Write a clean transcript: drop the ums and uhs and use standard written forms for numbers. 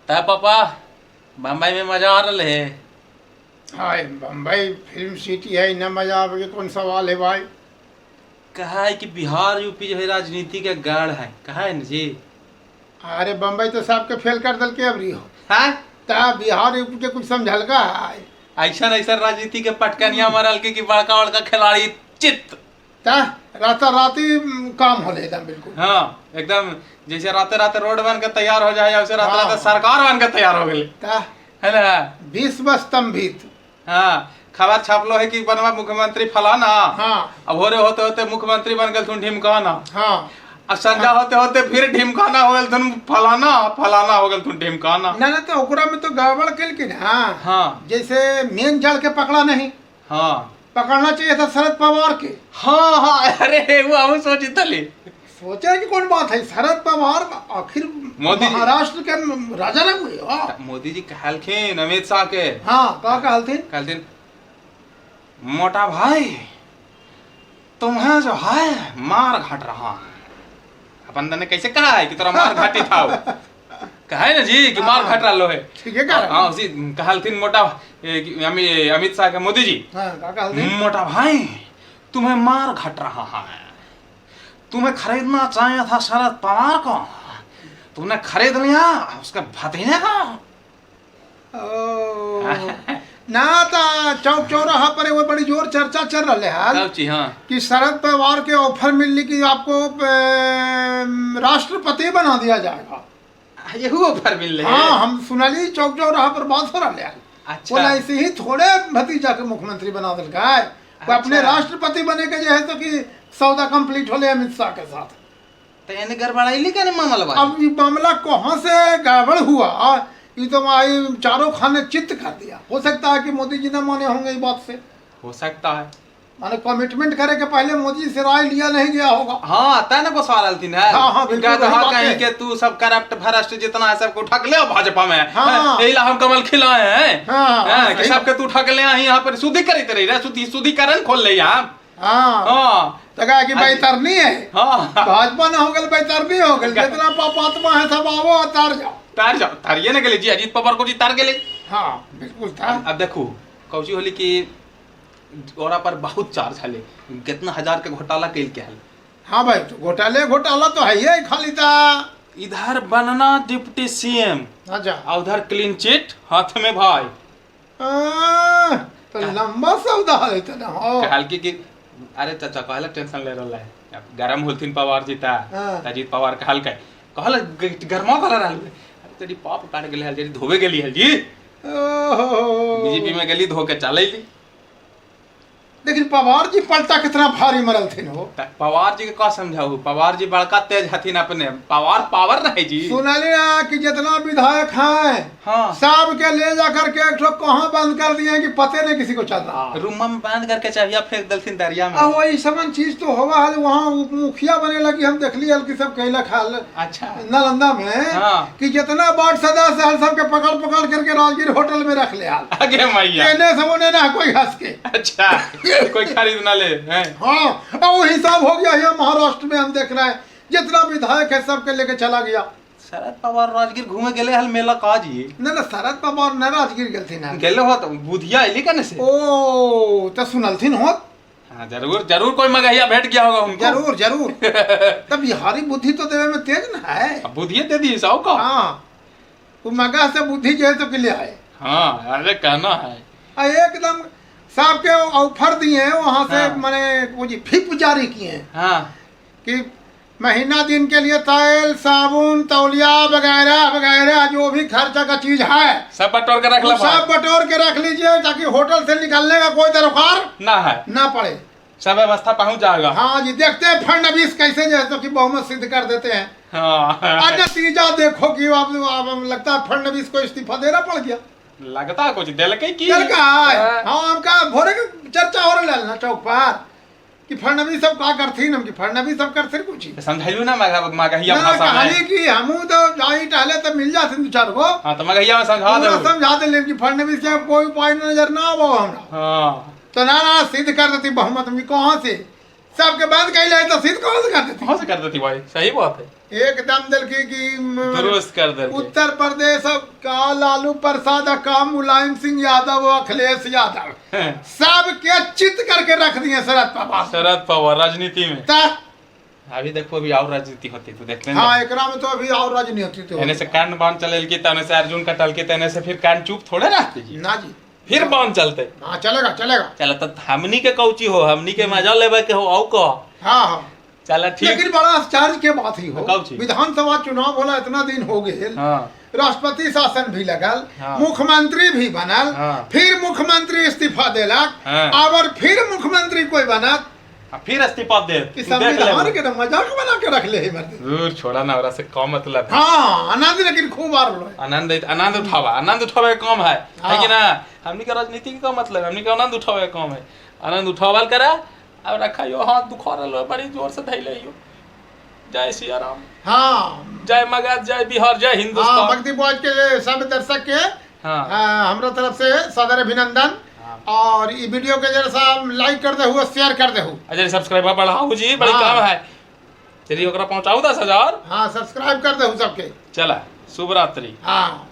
तब पापा बम्बई में मजा आ रहा है। हाय, बम्बई फिल्म सिटी है, न मजा आवे के कौन सवाल है भाई। कहा है कि बिहार यूपी जो है राजनीति के गढ़ है, कहा है ना जी। अरे बम्बई तो सबके फेल कर दल के अबरी हो। हाँ? ता बिहार यूपी के कुछ समझल का है। ऐसा ऐसा राजनीति के पटकनिया मरल के कि बड़का बड़का खिलाड़ी चित्त ता राता राती काम होले एकदम बिल्कुल। हाँ एकदम, जैसे राते राते रोड बन के तैयार हो जाए वैसे राते हाँ। राते सरकार बन के तैयार हो गई ता है ना। विश्व स्तंभित। हाँ खबर छापलो है कि बनवा मुख्यमंत्री फलाना। हाँ। अब भोरे होते होते मुख्यमंत्री बन गए तुम ढिमकाना। हाँ। अब संझा होते होते फिर ढिमकाना हो गए तुम फलाना, फलाना हो गए तुम ढिमकाना। ना ना तो ओकरा में तो गड़बड़ केलकिन। हाँ हाँ जैसे मेन जड़ के पकड़ा नहीं, हाँ पकड़ना चाहिए था शरद पवार के। हाँ हाँ, अरे वो हम सोची तली सोचे की कौन बात है, शरद पवार आखिर मोदी जी। महाराष्ट्र के राजा रह हुए। हाँ। मोदी जी कहलखिन अमित शाह के। हाँ का कहलथिन? कहलथिन मोटा भाई तुम्हें जो है मार घट रहा है। अपन ने कैसे कहा है कि तोरा मार घटी था वो। कहा है ना जी कि मार घट रहा है। ठीक है कह रहा। हाँ उसी कहलथिन मोटा अमित शाह के मोदी जी हाँ का कहलथिन? मोटा भाई तुम्हें मार घट रहा है, तुम्हें खरीदना चाहिए था शरद पवार को, तुमने खरीद लिया उसके भतीजे को। ओ, ना ता चौक चौराहा पर एगो बड़ी जोर चर्चा चल रहा है सब चीज हाँ कि शरद पवार के ऑफर मिलने की आपको राष्ट्रपति बना दिया जाएगा। यही ऑफर मिल रहे हाँ हम सुनली चौक चौराहा पर बात हो रहा है। अच्छा। बोला ऐसे ही थोड़े भतीजा के मुख्यमंत्री बना दिल का है। वो अपने अच्छा। राष्ट्रपति बने के जो है तो कि सौदा कंप्लीट होले अमित शाह के साथ। तो यानी गड़बड़ाइली का मामला बा? अब ये मामला कहाँ से गड़बड़ हुआ ये तो आई चारों खाने चित्त कर दिया। हो सकता है कि मोदी जी न माने होंगे इस बात से। हो सकता है, माने कमिटमेंट करे के पहले मोदी जी से राय लिया नहीं गया होगा। हाँ तय ना गोस्वा रहलथिन है। हाँ, हाँ, बिल्कुल, इनका तो वही हाँ बात कहीं है। के तू सब करप्ट भ्रष्ट जितना है सबको ठक ले भाजपा में। हाँ। यही ला हम कमल खिलाए हैं। हाँ, हाँ, कि सही। सबके तू ठक ले आई यहाँ पर शुद्धि करते रही रे, शुद्धिकरण खोल ले यहाँ। हाँ हाँ तो कहा कि बैतरनी है, हाँ भाजपा ना हो गल बैतरनी हो गल, जितना पापात्मा है सब आवो और तार जाओ। तार जाओ, तारिये ना गेले जी अजीत पवार को जी तार गेले। हाँ बिल्कुल था। अब देखो कौची होली कि ओरा पर बहुत चार्ज हले, कितना हजार के घोटाला कैल के हल। हाँ भाई तो घोटाले घोटाला तो है ही खाली था। इधर बनना डिप्टी सीएम अच्छा और उधर क्लीन चिट हाथ में भाई। तो लंबा सौदा है तो ना हो। कहल की अरे चाचा कहला टेंशन ले रहला है, अब गरम होलथिन पवार जी ता हाँ। अजीत पवार कहल के कहल गरमा कहल रहल, अरे तेरी पाप काट गेले हल जी, धोवे गेली हल जी, ओहो। बीजेपी में गेली धो के चलैली। लेकिन पवार जी पलटा कितना भारी मरल थिन हो। पवार जी के का समझाऊ, पवार जी बड़का तेज हथिन अपने, पवार पावर रहे जी। सुनली ना कि जितना विधायक हैं हाँ सब के ले जा करके एक ठो कहाँ बंद कर दिए कि पते नहीं किसी को चल रहा। रूम में बंद करके चाबिया फेंक दलथिन दरिया में। अब वही समन चीज तो होवा हल, वहाँ मुखिया बने लगी हम देखली हल कि सब कैला खाल अच्छा नालंदा में हाँ। कि जितना वार्ड सदस्य हल सबके पकड़ पकड़ करके राजगीर होटल में रख ले हाल। आगे मैया कहने से उन्हें ना कोई हंस के। अच्छा कोई खरीद ना ले हैं। हाँ और वो हिसाब हो गया यहाँ महाराष्ट्र में हम देख रहे हैं जितना विधायक है सबके लेके चला गया। शरद पवार राजगीर घूमे गेले हल मेला का जी। ना ना शरद पवार न राजगीर गेलथिन हन। गेले हो तो बुधिया अइली कने से। ओ तो सुनलथिन हो। हाँ जरूर जरूर कोई मगहिया भेट गया होगा उनको। जरूर जरूर। तब बिहारी बुद्धि तो देवे में तेज न है। अब बुधिया दे दी साहु का। हाँ वो मगह से बुद्धि जो है तो के लिए आए। हाँ अरे कहना है। आ एकदम साहब के ऑफर दिए हैं वहाँ से। हाँ। माने वो जी फिप जारी किए हैं हाँ कि महीना दिन के लिए तेल साबुन तौलिया वगैरह वगैरह जो भी खर्चा का चीज है सब बटोर के रख वो ले सब बटोर के रख लीजिए ताकि होटल से निकालने का कोई दरकार ना है ना पड़े। सब व्यवस्था पहुंच जाएगा। हाँ जी देखते हैं फडणवीस कैसे जो है तो कि बहुमत सिद्ध कर देते हैं। हाँ और नतीजा देखो कि अब लगता है फडणवीस को इस्तीफा देना पड़ गया। लगता कुछ दिल के की लड़का है। हाँ हमका भोरे के चर्चा हो रहा है ना चौक पर कि फडणवीस सब का करथिन, हम कि फडणवीस सब करथिन कुछ ही। समझाइलू ना मगहिया ना भाषा कहानी में। कि हमू तो जाई टहले तो मिल जाथिन दू चार गो। हाँ तो मगहिया में समझा पूरा दे। समझा दे कि फडणवीस के कोई उपाय नजर ना आवो हमरा। हाँ तो ना ना सिद्ध कर देती बहुमत में कहाँ से सबके बंद कैले है तो सिद्ध कौन से कर देती? कहाँ से कर देती भाई, सही बात है। एकदम दिल की कि दुरुस्त कर दे। उत्तर प्रदेश अब का लालू प्रसाद का मुलायम सिंह यादव और अखिलेश यादव सबके चित करके रख दिए शरद पवार। शरद पवार राजनीति में। ता- अभी देखो अभी और राजनीति होती तो देखते हैं। हाँ, एकरा में तो अभी और राजनीति तो एने से कांड बांध चलेल की तने से अर्जुन कटल की तने से फिर कांड चुप थोड़े रहते जी, ना जी, फिर बांध चलते। हाँ चलेगा चलेगा। चल तो हमनी के कौची हो, हमनी के मजा लेवे के हो औ कह। हाँ हाँ, चल ठीक। लेकिन बड़ा आश्चर्य के बात ही हो, कौची? विधानसभा चुनाव होला इतना दिन हो गए, हाँ राष्ट्रपति शासन भी लगल, हाँ। मुख्यमंत्री भी बनल, हाँ। फिर मुख्यमंत्री इस्तीफा देलक, हाँ। और फिर मुख्यमंत्री कोई बनत आ फिर इस्तीफा दे कि तू देख ले। संविधान के ना मजाक बना के रख ले है मर्द। दूर छोड़ा ना, ओरा से कम मतलब है। हाँ, आनंद लेकिन खूब आ रहा है। आनंद आनंद उठावा, आनंद उठावे के काम है हाँ। कि ना? हमनी के राजनीति के का मतलब है, हमनी के आनंद उठावे के काम है। आनंद उठावल करा और रखा यो हाथ दुखा रहलो है, बड़ी जोर से धैले यो। जय सिया राम, हाँ जय मगध, जय बिहार, जय हाँ, हिंदुस्तान। भक्ति बॉय के सब दर्शक के हाँ हमरा तरफ से सादर अभिनंदन। हाँ। और ई वीडियो के जरा सा लाइक कर दे हुआ, शेयर कर दे हुआ। अजय सब्सक्राइबर बढ़ाऊ जी, बड़ी हाँ। काम है, चलिए ओकरा पहुंचाऊ 10,000। हाँ, सब्सक्राइब कर दे सबके। चला, शुभ रात्रि। हाँ।